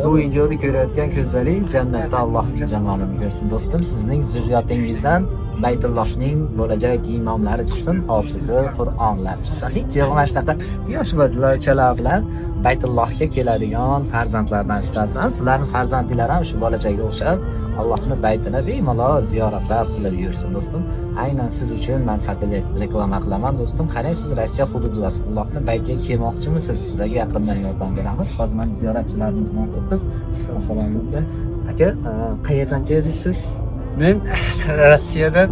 Bu videoni ko'rayotgan ko'zlaring jannatda Allohning jamolini ko'rsin, do'stim. Sizning zurriyotingizdan Baytullohning bo'lajak imomlari chiqsin, hofizi Qur'onlar chiqsin. Hech yo'q, mana shunaqa yosh bolachalar bilan Baytullohga keladigan farzandlardan chiqarsan. Sizlarning farzandinglar ham shu bolachaga o'xshab Allohning baytini bemalol ziyoratlar qilib yursin, do'stim. Aynan siz uchun manfaatli reklama qilaman, do'stim. Qarang, siz Rossiya hududidasiz. Allohning baytiga kelmoqchimisiz? Sizlarga yaqindan yordam beramiz. Hozir mana ziyoratchilarimiz bilan biz. Assalomu alaykum. Aka, qayerdan keldingiz siz? Men Rossiyadan,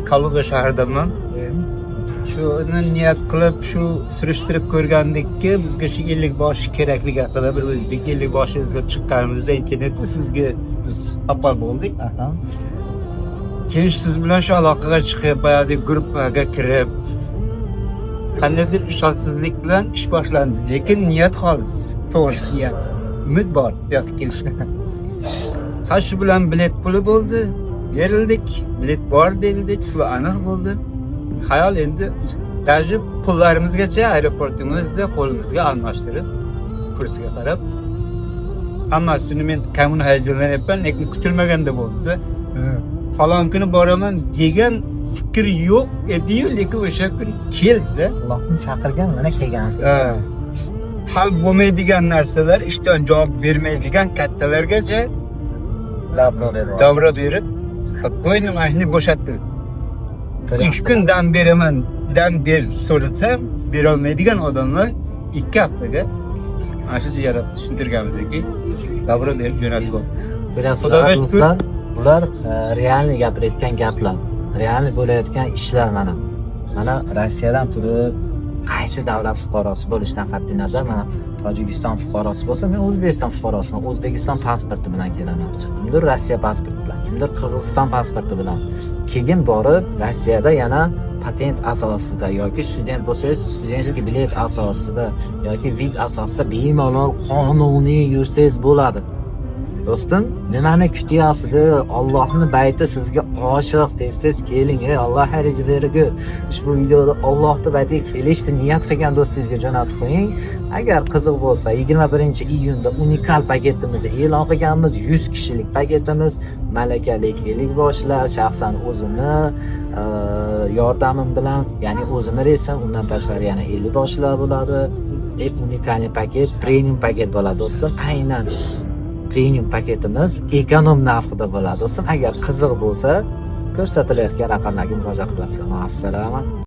Kaluga shahridanman. Shuni niyat qilib, shu surishtirib ko'rgandikki, bizga shu ellikboshi kerakligi haqida bir o'zbek ellikboshi izlab chiqqanimizda internetda sizga biz topib bo'ldik. Keyin siz bilan shu aloqaga chiqib, boyagi gruppaga kirib, qandaydir ishonchsizlik bilan ish boshlandi. Lekin niyat xolis, to'g'ri niyat. Umid bor bu yoqqa kelishga. Ha, shu bilan bilet puli bo'ldi, berildik, bilet bor deyildi, число aniq bo'ldi. Xayol endi даже pullarimizgacha aeroportning o'zida qo'limizga almashtirib, kursiga qarab hammasini men kamini hayajonlanyapman, lekin kutilmaganda bo'ldi. Falon kuni boraman degan fikr yo'q ediyu, lekin o'sha kun keldi. Allohning chaqirgan, mana kelgansiz. Ha. Hal bo'lmaydigan narsalar, ishdan javob bermaydigan kattalargacha Добро berib. Добро berib, спокойно mashina bo'shatdi. 2 kun dam beraman, dam ber so'rasam berolmaydigan odamlar 2 haftaga mana shu ziyoratni tushuntirganimizki, добро berib jo'natib bo'ldi. Ko'ryapsizlar, Xudoga shukur. Do'stlar, bular реальный gapirayotgan gaplar, реальный bo'layotgan ishlar mana. Mana Rossiyadan turib, qaysi davlat fuqarosi bo'lishidan qat'iy nazar, mana Tojikiston fuqarosi bo'lsa, men O'zbekiston fuqarosiman, O'zbekiston pasporti bilan kelaman. Kimdir Rossiya pasporti bilan, kimdir Qirg'iziston pasporti bilan. Keyin borib Rossiyada yana patent asosida yoki student bo'lsangiz, студенческий bilet asosida yoki вид asosida bemalol qonuniy yursangiz bo'ladi. Do'stim, nimani kutyapsiz? Ey, Allohning bayti sizga oshiq, tez-tez keling. Ey, Alloh xayringizni bergu. Ushbu videoda Allohning baytiga kelishni niyat qilgan do'stingizga jo'natib qo'ying. Agar qiziq bo'lsa, 21-iyunda unikal paketimizni e'lon qilganmiz. 100 kishilik paketimiz, malakali ellikboshilar, shaxsan o'zimni yordamim bilan, ya'ni o'zimni reisim, undan tashqari yana ellikboshilar bo'ladi. Уникальный paket, premium paket bo'ladi, do'stim. Aynan premium paketimiz эконом narxida bo'ladi, do'stim. Agar qiziq bo'lsa, ko'rsatilayotgan raqamlarga murojaat qilasizlar. Assalom.